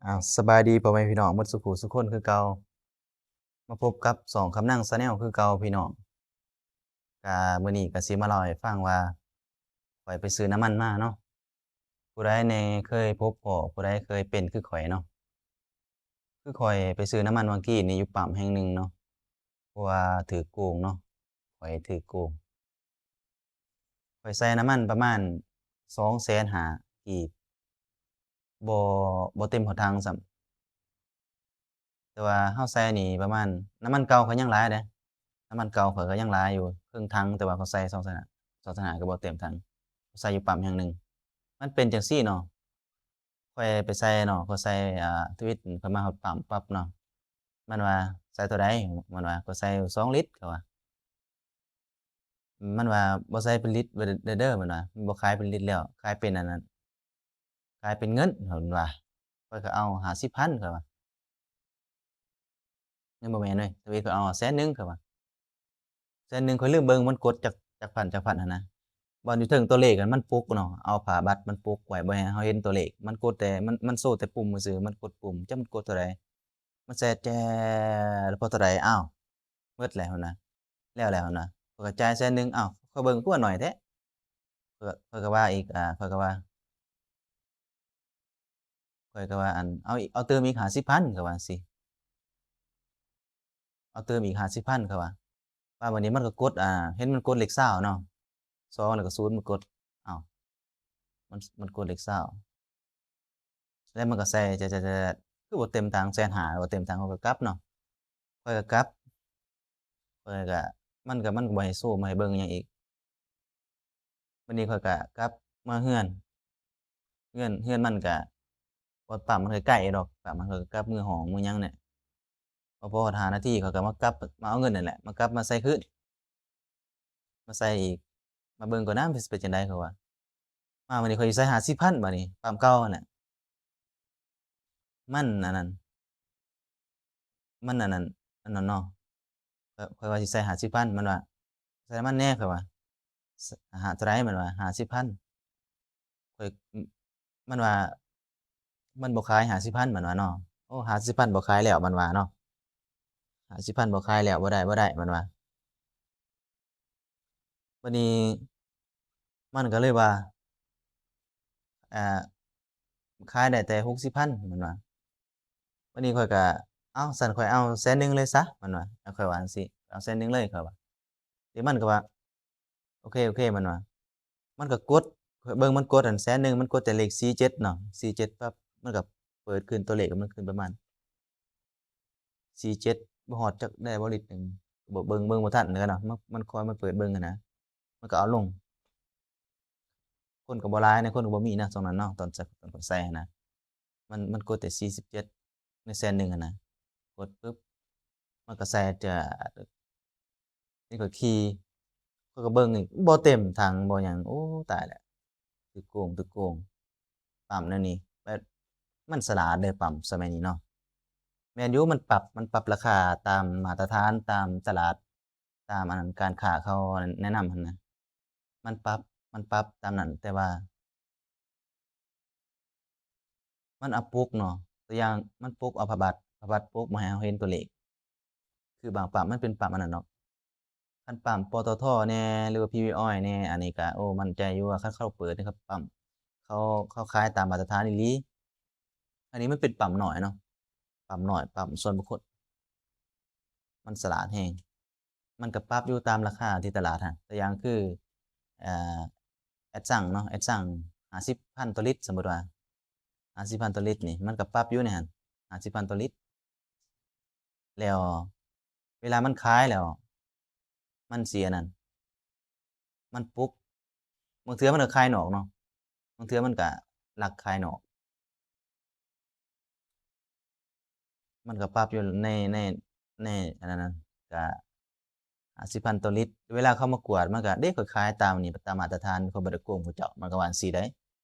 ອ້າວ ສະບາຍດີພໍ່ແມ່ພີ່ນ້ອງໝົດສູ່ຜູ້ສູ່ຄົນຄືເກົ່າ, ມາພົບກັບຊ່ອງຄຳນັງ Channel ຄືເກົ່າພີ່ນ້ອງ. ກະມື້ນີ້ກະຊິມາເລົ່າໃຫ້ຟັງວ່າ ຂ້ອຍໄປຊື້ນ້ຳມັນມາເນາະ. ຜູ້ໃດແດ່ເຄີຍພົບພໍ້ ຜູ້ໃດເຄີຍເປັນຄືຂ້ອຍເນາະ. ຄືຂ້ອຍໄປຊື້ນ້ຳມັນວັງກີ້ນີ້ຢູ່ປ້ຳແຫ່ງໜຶ່ງເນາະ, ເພາະວ່າຖືກໂກງເນາະ, ຂ້ອຍຖືກໂກງ. ຂ້ອຍໃສ່ນ້ຳມັນປະມານສອງແສນຫ້າກີບ, ບໍ່ ບໍ່ເຕັມຮອດຖັງຊ້ຳ. ແຕ່ວ່າເຮົາໃສ່ນີ້ປະມານ ນ້ຳມັນເກົ່າຂ້ອຍຍັງຫຼາຍເດ້, ນ້ຳມັນເກົ່າຂ້ອຍກໍຍັງຫຼາຍຢູ່ເຄິ່ງຖັງ, ແຕ່ວ່າຂ້ອຍໃສ່ສອງແສນຫ້າ ສອງແສນຫ້າກໍບໍ່ເຕັມຖັງ, ຂ້ອຍໃສ່ຢູ່ປ້ຳແຫ່ງໜຶ່ງ. ມັນເປັນຈັ່ງຊີ້ເນາະ, ຂ້ອຍໄປໃສ່ເນາະ, ຂ້ອຍໃສ່ ອ່າ ທະວີດ ຂ້ອຍມາຮອດປ້ຳປັບເນາະ, ມັນວ່າ ໃສ່ເທົ່າໃດ? ມັນວ່າ ຂ້ອຍໃສ່ສອງລິດ ເຂົາວ່າ. ມັນວ່າ ບໍ່ໃສ່ເປັນລິດເດີ ເດີ ມັນວ່າ ມັນບໍ່ຂາຍເປັນລິດແລ້ວ, ຂາຍເປັນອັນນັ້ນ ຂາຍເປັນເງິນ ເພິ່ນວ່າ. ຂ້ອຍກໍເອົາຫ້າສິບພັນ ເຂົາວ່າ. ຍັງບໍ່ແມ່ນເວີຍ ທະວີດ ຂ້ອຍເອົາແສນໜຶ່ງ ເຂົາວ່າ. ແສນໜຶ່ງ ຂ້ອຍລືມເບິ່ງມັນກົດຈັກ ຈັກພັນ ຈັກພັນຫັ້ນນະ. ບ່ອນຢູ່ເທິງຕົວເລກນັ້ນມັນປົກເນາະ, ເອົາຜ້າບັດມັນປົກໄວ້ ບໍ່ໃຫ້ເຮົາເຫັນຕົວເລກ, ມັນກົດແຕ່ ມັນ ມັນໂຊແຕ່ປຸ່ມຊື່ໆ, ມັນກົດປຸ່ມ ຈັກມັນກົດເທົ່າໃດ. ມັນແຊແຈ ແລ້ວພໍເທົ່າໃດ ອ້າວ ໝົດແລ້ວຫັ້ນນະ, ແລ້ວແລ້ວຫັ້ນນະ. ຂ້ອຍກໍຈ່າຍແສນໜຶ່ງ, ອ້າວ ຂ້ອຍເບິ່ງຄືວ່າໜ້ອຍແທ້. ຂ້ອຍ ຂ້ອຍກໍວ່າອີກ ອ່າ ຂ້ອຍກໍວ່າ ຂ້ອຍກໍວ່າ ອັນ ເອົາອີກ ເອົາເຕີມອີກຫ້າສິບພັນ ຂ້ອຍວ່າຈັ່ງຊີ້, ເອົາເຕີມອີກຫ້າສິບພັນ ຂ້ອຍວ່າ. ວ່າບັດນີ້ມັນກໍກົດ ອ່າ ເຫັນມັນກົດເລກຊາວເນາະ, ສອງແລ້ວກໍສູນ ມັນກົດ ອ້າວ ມັນ ມັນກົດເລກຊາວ ແລ້ວມັນກໍໃສ່ ແຈະ ແຈະ ແຈະ ຄືບໍ່ເຕັມຖັງ ແສນຫ້າ ບໍ່ເຕັມຖັງ ຂ້ອຍກໍກັບເນາະ, ຂ້ອຍກໍກັບ ຂ້ອຍກໍ ມັນກໍ ມັນກໍບໍ່ໃຫ້ໂຊ ບໍ່ໃຫ້ເບິ່ງຫຍັງອີກ. ບັດນີ້ຂ້ອຍກໍກັບມາເຮືອນ, ເຮືອນ ເຮືອນມັນກໍ ບ່ອນປ້ຳມັນໃກ້ໆດອກ, ປ້ຳມັນ ຂ້ອຍກໍກັບມືຫ້ອງມືຫຍັງນີ້. ພໍ ພໍຮອດຫ້ານາທີ ຂ້ອຍກໍມາກັບ ມາເອົາເງິນນັ້ນແຫຼະ ມາກັບມາໃສ່ຄືນ ມາໃສ່ອີກ ມາເບິ່ງກ່ອນນະ ມັນຊິເປັນຈັ່ງໃດ ຂ້ອຍວ່າ. ມາບັດນີ້ຂ້ອຍຊິໃສ່ຫ້າສິບພັນ ບັດນີ້ປ້ຳເກົ່າຫັ້ນແຫຼະ ມັນອັນນັ້ນ ມັນອັນນັ້ນ ອັນນັ້ນເນາະ, ຂ້ອຍ ຂ້ອຍວ່າຊິໃສ່ຫ້າສິບພັນ ມັນວ່າ ໃສ່ນຳມັນແດ່ ຂ້ອຍວ່າ. ຫ້າ ເທົ່າໃດ? ມັນວ່າ ຫ້າສິບພັນ. ຂ້ອຍ ມັນວ່າ ມັນບໍ່ຂາຍຫ້າສິບພັນ ມັນວ່າເນາະ. ໂອ້ ຫ້າສິບພັນບໍ່ຂາຍແລ້ວ ມັນວ່າເນາະ, ຫ້າສິບພັນບໍ່ຂາຍແລ້ວ ບໍ່ໄດ້ ບໍ່ໄດ້ ມັນວ່າ. ບັດນີ້ມັນກໍເລີຍວ່າ ອ່າ ຂາຍໄດ້ແຕ່ຫົກສິບພັນ ມັນວ່າ. ບັດນີ້ຂ້ອຍກໍ ເອົ້າ ຊັ້ນຂ້ອຍເອົາແສນໜຶ່ງເລີຍຊະ ມັນວ່າ, ຂ້ອຍວ່າຈັ່ງຊີ້, ເອົາແສນໜຶ່ງເລີຍ ຂ້ອຍວ່າ. ແລ້ວມັນກໍວ່າ ໂອເຄ ໂອເຄ ມັນວ່າ. ມັນກໍກົດ ເບິ່ງ ມັນກົດອັນແສນໜຶ່ງ ມັນກົດແຕ່ເລກສີ່ເຈັດເນາະ, ສີ່ເຈັດ ປັບ ມັນກໍເປີດຂຶ້ນ ຕົວເລກມັນຂຶ້ນປະມານສີ່ເຈັດ ບໍ່ຮອດຈັກໄດ້ບໍ່ລິດໜຶ່ງ ບໍ່ ເບິ່ງ ເບິ່ງບໍ່ທັນເນາະ, ມັນ ມັນຄ່ອຍມາເປີດເບິ່ງຫັ້ນນະ, ມັນກໍເອົາລົງ. ຄົນກໍບໍ່ຫຼາຍນະ, ຄົນກໍບໍ່ມີນະຊ່ວງນັ້ນເນາະ, ຕອນ ຕອນຂ້ອຍໃສ່ຫັ້ນນະ. ມັນ ມັນກົດແຕ່ສີ່ສິບເຈັດໃນແສນໜຶ່ງຫັ້ນນະ, ກົດປຶບ ມັນກໍໃສ່ຈາ ນີ້ຂ້ອຍຂີ່ ຂ້ອຍກໍເບິ່ງອີກ ບໍ່ເຕັມຖັງບໍ່ຫຍັງ. ໂອ້ ຕາຍແລ້ວ ຖືກໂກງ ຖືກໂກງ. ປ້ຳແນວນີ້ ແບບ ມັນສະຫຼາດເດ້ປ້ຳສະໄໝນີ້ເນາະ. ແມ່ນຢູ່ ມັນປັບ ມັນປັບລາຄາຕາມມາດຕະຖານ ຕາມຕະຫຼາດ ຕາມອັນນັ້ນ ການຄ້າເຂົາແນະນຳຫັ້ນນະ. ມັນປັບ ມັນປັບຕາມນັ້ນ ແຕ່ວ່າ ມັນເອົາປົກເນາະ, ຕົວຢ່າງມັນປົກເອົາຜ້າບັດ ຜ້າບັດປົກບໍ່ໃຫ້ເຮົາເຫັນຕົວເລກ. ຄືບາງປ້ຳມັນເປັນປ້ຳອັນນັ້ນເນາະ, ຄັນປ້ຳ ປຕທ ແດ່ ຫຼືວ່າ ພີວີອອຍ ແດ່ ອັນນີ້ກະ ໂອ້ ໝັ້ນໃຈຢູ່ວ່າຄັນເຂົາເປີດນີ້ ເຂົາປ້ຳ ເຂົາ ເຂົາຂາຍຕາມມາດຕະຖານອີ່ຫຼີ. ອັນນີ້ມັນເປັນປ້ຳນ້ອຍເນາະ, ປ້ຳນ້ອຍ ປ້ຳສ່ວນບຸກຄົນ. ມັນສະຫຼາດແຮງ. ມັນກໍປັບຢູ່ຕາມລາຄາທີ່ຕະຫຼາດຫັ້ນ. ຕົວຢ່າງຄື ເອີ ແອັດຊັງເນາະ, ແອັດຊັງຫ້າສິບພັນຕໍ່ລິດ, ສົມມຸດວ່າຫ້າສິບພັນຕໍ່ລິດນີ້ ມັນກໍປັບຢູ່ໃນຫັ້ນ ຫ້າສິບພັນຕໍ່ລິດ. ແລ້ວເວລາມັນຂາຍແລ້ວ ມັນຊິອັນນັ້ນ ມັນປຸກ ບາງເທື່ອມັນກໍຂາຍນອກເນາະ, ບາງເທື່ອມັນກໍລັກຂາຍນອກ. ມັນກໍປັບຢູ່ໃນ ໃນ ໃນອັນນັ້ນນະ ກະຫ້າສິບພັນຕໍ່ລິດ. ເວລາເຂົາມາກວດ ມັນກະ ເດ້ ຂ້ອຍຂາຍຕາມນີ້ ຕາມມາດຕະຖານ ຂ້ອຍບໍ່ໄດ້ໂກງເຂົາເຈົ້າ, ມັນກໍວ່າຈັ່ງຊີ້ໄດ໋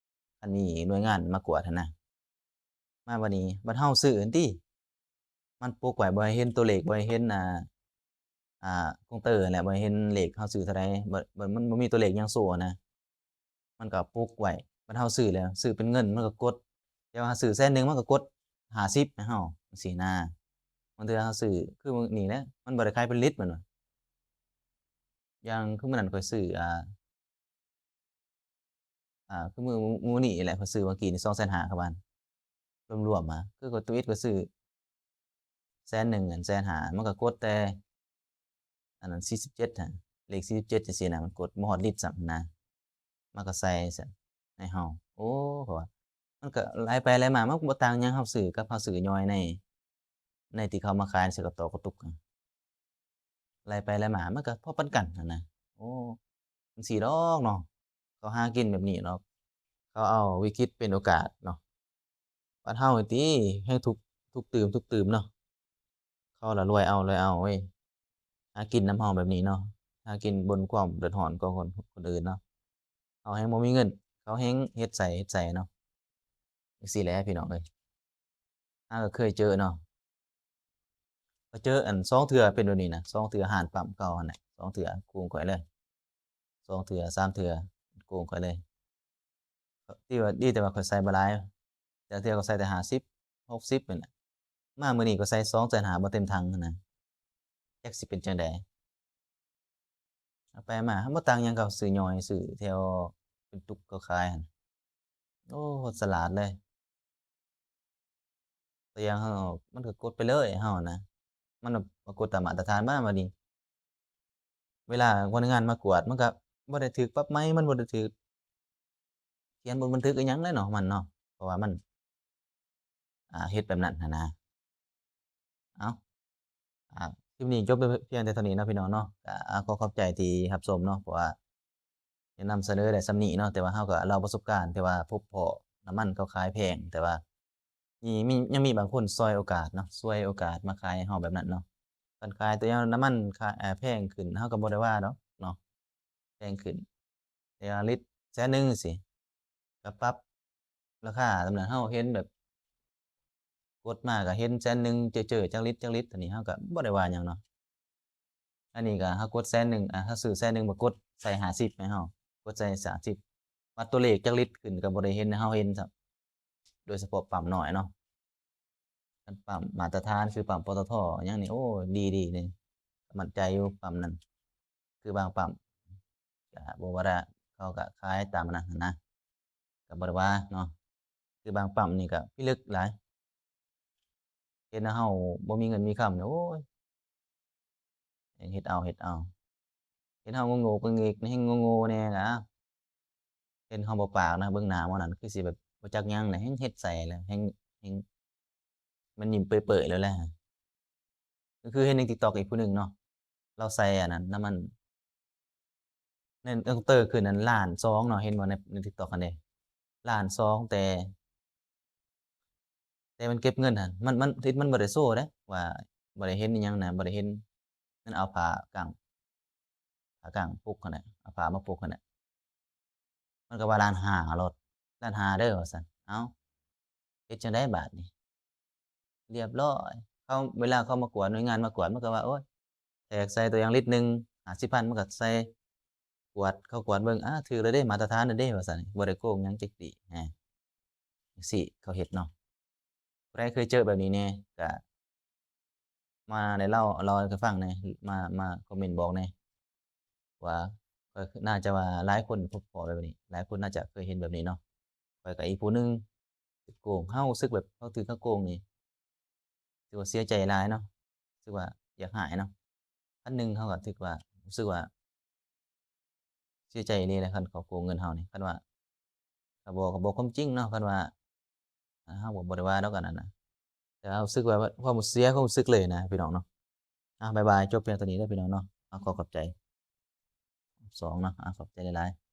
ຄັນມີໜ່ວຍງານມາກວດຫັ້ນນະ. ມາບັດນີ້ ບັດເຮົາຊື້ຫັ້ນຕິ ມັນປົກໄວ້ ບໍ່ໃຫ້ເຫັນຕົວເລກ ບໍ່ໃຫ້ເຫັນ ອ່າ ອ່າ ຄອງເຕີຫັ້ນແຫຼະ ບໍ່ໃຫ້ເຫັນເລກເຮົາຊື້ເທົ່າໃດ, ບັດ ບັດມັນບໍ່ມີຕົວເລກຫຍັງໂຊຫັ້ນນະ, ມັນກໍປົກໄວ້. ບັດເຮົາຊື້ແລ້ວ ຊື້ເປັນເງິນ ມັນກໍກົດ, ແຕ່ວ່າເຮົາຊື້ແສນໜຶ່ງ ມັນກໍກົດ ຫ້າສິບໃຫ້ເຮົາ ຈັ່ງຊີ້ນະ. ບາງເທື່ອເຮົາຊື້ ຄືມື້ນີ້ແຫຼະ ມັນບໍ່ໄດ້ຂາຍເປັນລິດແມ່ນບໍ່? ຢ່າງຄືມື້ນັ້ນຂ້ອຍຊື້ ອ່າ ອ່າ ຄືມື້ ມື້ນີ້ແຫຼະ ຂ້ອຍຊື້ມື້ກີ້ນີ້ ສອງແສນຫ້າ ກັບອັນ ລວມໆມາ ຄືຂ້ອຍ ທຳອິດຂ້ອຍຊື້ແສນໜຶ່ງ ອັນແສນຫ້າ ມັນກໍກົດແຕ່ ອັນນັ້ນ ສີ່ສິບເຈັດຫັ້ນ ເລກ ສີ່ສິບເຈັດ ຈັ່ງຊີ້ນະ ມັນກົດບໍ່ຮອດລິດຊ້ຳນະ ມັນກໍໃສ່ຊັ້ນໃຫ້ເຮົາ. ໂອ້ ເພາະວ່າມັນກໍໄຫຼໄປໄຫຼມາ ມັນກໍບໍ່ຕ່າງຫຍັງ ເຮົາຊື້ກັບເຮົາຊື້ຍ່ອຍໃນ ໃນທີ່ເຂົາມາຂາຍໃສ່ກະຕໍກະຕຸກ ໄຫຼໄປໄຫຼມາ ມັນກໍພໍປານກັນຫັ້ນນະ. ໂອ້ ຈັ່ງຊີ້ດອກເນາະ ເຂົາຫາກິນແບບນີ້ດອກ ເຂົາເອົາວິກິດເປັນໂອກາດເນາະ. ບາດເຮົານີ້ຕິ ແຮ່ງທຸກ ທຸກຕື່ມ ທຸກຕື່ມເນາະ ເຂົາລະລວຍເອົາ ລວຍເອົາເວີຍ ຫາກິນນຳເຮົາແບບນີ້ເນາະ ຫາກິນບົນຄວາມເດືອດຮ້ອນຂອງຄົນ ຄົນອື່ນເນາະ. ເຮົາແຮ່ງບໍ່ມີເງິນ ເຂົາແຮ່ງເຮັດໃສ່ ເຮັດໃສ່ເນາະ. ຈັ່ງຊີ້ແຫຼະພີ່ນ້ອງເອີຍ ເຮົາກໍເຄີຍເຈີເນາະ ກໍເຈີອັນ ສອງເທື່ອເປັນແບບນີ້ນະ ສອງເທື່ອ ຮ້ານປ້ຳເກົ່າຫັ້ນແຫຼະ ສອງເທື່ອໂກງຂ້ອຍເລີຍ ສອງເທື່ອ ສາມເທື່ອໂກງຂ້ອຍເລີຍ. ທີ່ວ່າ ດີແຕ່ວ່າຂ້ອຍໃສ່ບໍ່ຫຼາຍ ແຕ່ລະເທື່ອກໍໃສ່ແຕ່ຫ້າສິບ ຫົກສິບນີ້ແຫຼະ. ມາມື້ນີ້ກໍໃສ່ສອງແສນຫ້າ ບໍ່ເຕັມຖັງຫັ້ນນະ ຈັກຊິເປັນຈັ່ງໃດ. ເອົາໄປມາ ເຮົາບໍ່ຕ່າງຫຍັງກັບຊື້ຍ່ອຍ ຊື້ແຖວເປັນຕຸກເຂົາຂາຍຫັ້ນ. ໂອ້ ສະຫຼາດເລີຍ ຕົວຢ່າງເຮົາ ມັນກໍກົດໄປເລີຍ ເຮົານະ ມັນກໍກົດຕາມມາດຕະຖານມາ. ບັດນີ້ເວລາພະນັກງານມາກວດ ມັນກໍບໍ່ໄດ້ຖືກປັບໃໝ ມັນບໍ່ໄດ້ຖືກຂຽນບົດບັນທຶກອີ່ຫຍັງເລີຍເນາະ ມັນເນາະ ເພາະວ່າມັນ ອ່າ ເຮັດແບບນັ້ນຫັ້ນນະ. ເອົາ ອ່າ ຄລິບນີ້ຈົບໄປພຽງແຕ່ເທົ່ານີ້ເນາະ ພີ່ນ້ອງເນາະ. ກໍ ອ່າ ຂໍຂອບໃຈທີ່ຮັບຊົມເນາະ ເພາະວ່າ ໄດ້ນຳສະເໜີໄດ້ສ່ຳນີ້ເນາະ ແຕ່ວ່າເຮົາກໍເລົ່າປະສົບການທີ່ວ່າພົບພໍ້ນ້ຳມັນເຂົາຂາຍແພງ ແຕ່ວ່າມີ ມີ ຍັງມີບາງຄົນສວຍໂອກາດເນາະ ສວຍໂອກາດມາຂາຍໃຫ້ເຮົາແບບນັ້ນເນາະ. ຄັນຂາຍຕົວຢ່າງນ້ຳມັນຂາຍ ເອີ ແພງຂຶ້ນ ເຮົາກໍບໍ່ໄດ້ວ່າດອກເນາະ ແພງຂຶ້ນ ແຕ່ວ່າລິດແສນໜຶ່ງຈັ່ງຊີ້ ກໍປັບລາຄາຕາມນັ້ນ. ເຮົາເຫັນແບບກົດມາກໍເຫັນແສນໜຶ່ງເຈີໆ ຈັກລິດ ຈັກລິດ ອັນນີ້ເຮົາກໍບໍ່ໄດ້ວ່າຫຍັງເນາະ. ອັນນີ້ກໍເຮົາກົດແສນໜຶ່ງ ອ່າ ເຮົາຊື້ແສນໜຶ່ງ ມາກົດໃສ່ຫ້າສິບໃຫ້ເຮົາ ກົດໃສ່ຫ້າສິບ ບາດຕົວເລກຈັກລິດຂຶ້ນກໍບໍ່ໄດ້ເຫັນໃຫ້ເຮົາເຫັນຊ້ຳ ໂດຍສະເພາະປ້ຳນ້ອຍເນາະ. ຄັນປ້ຳມາດຕະຖານຄືປ້ຳ ປຕທ ຫຍັງນີ້ ໂອ້ ດີໆ ນີ້ ໝັ້ນໃຈຢູ່ປ້ຳນັ້ນ ຄືບາງປ້ຳ ກໍບໍ່ວ່າ ເຂົາກໍຂາຍຕາມອັນນັ້ນຫັ້ນນະ ກໍບໍ່ໄດ້ວ່າເນາະ. ຄືບາງປ້ຳນີ້ກໍພິລຶກຫຼາຍ ເຮັດໃຫ້ເຮົາບໍ່ມີເງິນມີຄຳນີ້ ໂອ້ຍ ແຮ່ງເຮັດເອົາ ເຮັດເອົາ ເຮັດເຮົາໂງ່ໆ ເບິ່ງອີກ ແຮ່ງໂງ່ໆ ແດ່ລະ ເຫັນເຮົາບໍ່ປາກນະ ເບິ່ງໜ້າໝໍນັ້ນຄືຊິແບບບໍ່ຈັກຫຍັງແຫຼະ ແຮ່ງເຮັດໃສ່ແລ້ວ ແຮ່ງ ແຮ່ງ ມັນຍິ້ມເປີຍໆ ແລ້ວແຫຼະ. ກໍຄືເຫັນໃນ TikTok ອີກຜູ້ໜຶ່ງເນາະ ລາວໃສ່ອັນນັ້ນ ນ້ຳມັນ ນັ້ນ ເອີ ເຕີຂຶ້ນນັ້ນ ລ້ານສອງເນາະ ເຫັນບໍ່ ໃນ ໃນ TikTok ຫັ້ນເດ້ ລ້ານສອງ ແຕ່ ແຕ່ມັນເກັບເງິນຫັ້ນ ມັນ ມັນ ມັນບໍ່ໄດ້ໂຊເດ້ວ່າ ບໍ່ໄດ້ເຫັນອີ່ຫຍັງນະ ບໍ່ໄດ້ເຫັນ ມັນເອົາຜ້າກັ້ງ ຜ້າກັ້ງປົກຫັ້ນແຫຼະ ເອົາຜ້າມາປົກຫັ້ນແຫຼະ ມັນກໍວ່າລ້ານຫ້າໂລດ ລ້ານຫ້າເດີວ່າຊັ້ນ. ເອົ້າ ເຮັດຈັ່ງໃດບາດນີ້? ລຽບລ້ອຍ ເຂົາ ເວລາເຂົາມາກວດ ໜ່ວຍງານມາກວດ ມັນກໍວ່າ ໂອ້ຍ ແທກໃສ່ຕົວຢ່າງລິດໜຶ່ງ ຫ້າສິບພັນ ມັນກໍໃສ່ ກວດ ເຂົາກວດເບິ່ງ ອາ ຖືກແລ້ວເດ້ ມາດຕະຖານແລ້ວເດ້ ວ່າຊັ້ນ ບໍ່ໄດ້ໂກງຫຍັງຈັກປີ້ ອາ ຈັ່ງຊີ້ເຂົາເຮັດເນາະ. ຜູ້ໃດເຄີຍເຈີແບບນີ້ແດ່ ກະມາໄດ້ເລົ່າ ເລົ່າໃຫ້ກັນຟັງແດ່ ມາ ມາຄອມເມັນບອກແດ່ ວ່າ ຂ້ອຍ ໜ້າຈະວ່າຫຼາຍຄົນພົບພໍ້ແບບນີ້ ຫຼາຍຄົນໜ້າຈະເຄີຍເຫັນແບບນີ້ເນາະ. ຂ້ອຍກໍອີກຜູ້ໜຶ່ງຖືກໂກງ ເຮົາຮູ້ສຶກແບບເຮົາຖືກເຂົາໂກງນີ້ ຖືວ່າເສຍໃຈຫຼາຍເນາະ ຮູ້ສຶກວ່າຢາກຮ້າຍເນາະ. ອັນໜຶ່ງເຮົາກໍຖືກວ່າ ຮູ້ສຶກວ່າເສຍໃຈອີ່ຫຼີແຫຼະ ຄັນເຂົາໂກງເງິນເຮົານີ້ ຄັນວ່າ ກໍບອກ ກໍບອກຄວາມຈິງເນາະ ຄັນວ່າ ເຮົາກໍບໍ່ໄດ້ວ່າດອກອັນນັ້ນນະ ແຕ່ເຮົາຮູ້ສຶກວ່າ ຄວາມເສຍຄວາມຮູ້ສຶກເລີຍນະພີ່ນ້ອງເນາະ. ອາ ບາຍບາຍ ຈົບພຽງເທົ່ານີ້ເດີພີ່ນ້ອງເນາະ ອາ ຂໍຂອບໃຈ ສອງເນາະ ອາ ຂອບໃຈຫຼາຍໆ.